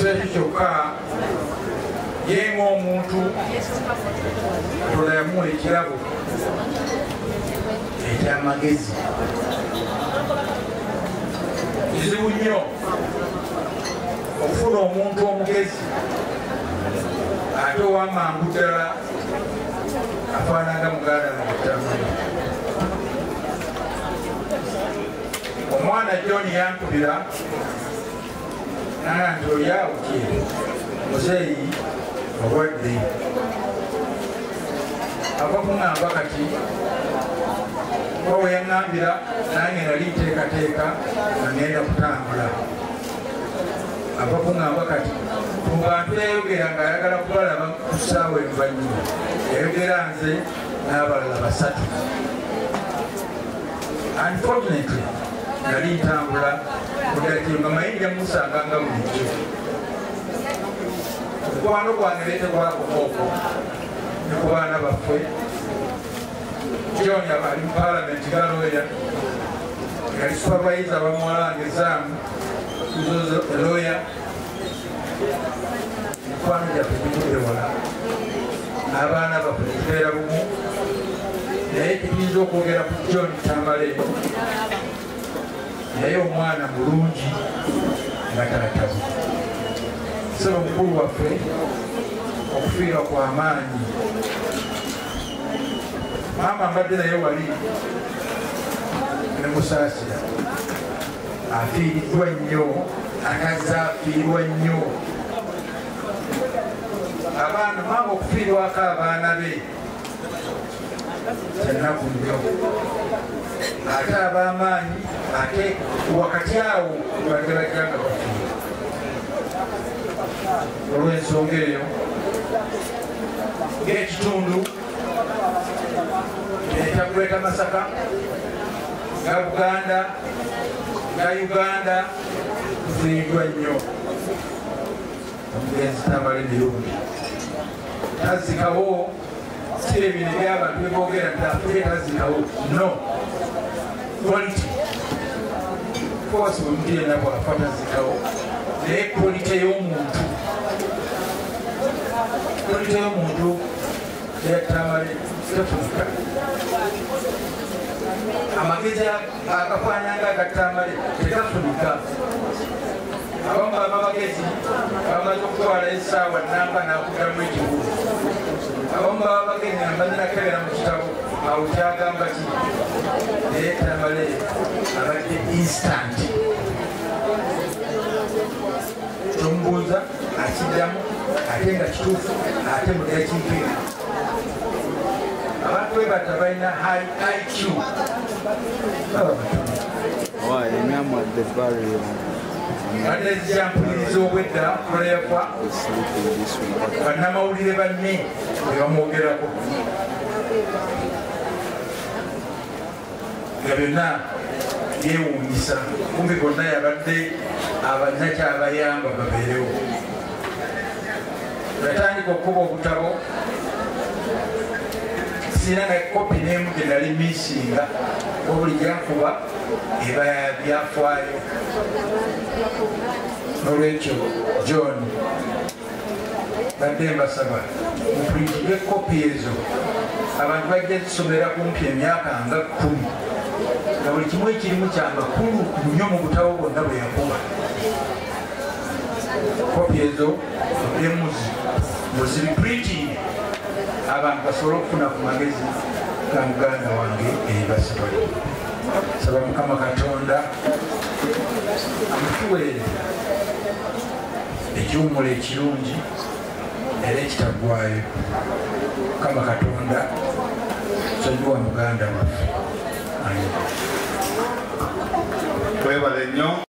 Si ekyo kyokka, ye ng'omuntu Katonda yamuwa ekirabo eky'amagezi. Kizibu nnyo okufuna omuntu omugezi ate ow'amangu ddala afaananga muganda wange Tamale. Omwana John yankubira nanga nti oli awo ki muzeeyi mulwadde, ava kuŋŋamba kati kuba we yaŋŋambira nange nali nteekateeka nga ŋŋenda kutambula. Ava kuŋŋamba kati ku bantu yayogera ng'ayagala kubalaba ku ssaawa envannyuma, yayogera nze n'abalala basatu. Unfortunately nali ntambula kudakiro nga manyi nja musanga nga bulijjo. Omukwano gwange naye tegwakoma okwo, ne ku baana baffe. John ali mu paalamenti nga lawyer, yali supervisor bamuwalanga exam lawyer. Emikwano gyaffe givudde wala, n'abaana baffe tubeera bumu, naye tetuyinza okwogera ku John Tamale, naye omwana mulungi nga taata we. Ssebo mukulu waffe, okufiirwa kwa maanyi. Maama mbadde naye wali ne musaasira, afiiriddwa nnyo, akazze afiirwa nnyo. Abaana maama okufiirwako abaana be kyannaku nnyo, ate ab'amaanyi ate wakati awo badde bajja nga bafiirwa. Olw'ensonga eyo ng'ekitundu ekya Greater Masaka, nga Buganda, nga Uganda, tufiiriddwa nnyo omugenzi Tamale Mirundi. Tazikawo, si ebino eby'abantu beboogera nti afudde tazikawo. No, quality force bwe muntu yenna bw'afa tazikawo, naye quality y'omuntu, quality y'omuntu eya Tamale tefunika. Amagezi agafaananga aga Tamale tegafunika. Abamu baba bagezi bamaze okutwala essaawa namba n'akuddamu ekibuuzo. Abamu baba bagezi nga mbaze nakebera mu kitabo awo kyagamba ki, naye Tamale abadde instant, kyomubuuza akiddamu ate nga kituufu ate mu ddakiika emu. Abantu bwe bata balina high IQ baba batono. Badde nzija mpuliriza obwedda lweyafa bannamawulire banne be bamwogerako, nga byonna byewuunyisa. Kumpi bonna yabadde abannakyabayamba babeerewo. Yatandika okukuba obutabo, sirina na kopi n'emu gye nali miisinga, wabuli gyankuba eba byafaayo. N'olwekyo John badde mbasaba mupulintinge kopi ezo, abantu bajja zisomera kumpi emyaka nga 10, nga buli kimu ekirimu kya makulu nnyo mu butabo bwonna bwe yakuba. Kopi ezo emuzi muziprinting abantu basobole okufuna ku magezi ga muganda wange ebasibale. Saba Mukama Katonda amutuweere ekiwummulo ekirungi era ekitaggwaayo. Mukama Katonda sonyiwa muganda waffe. Amen. Webale nnyo.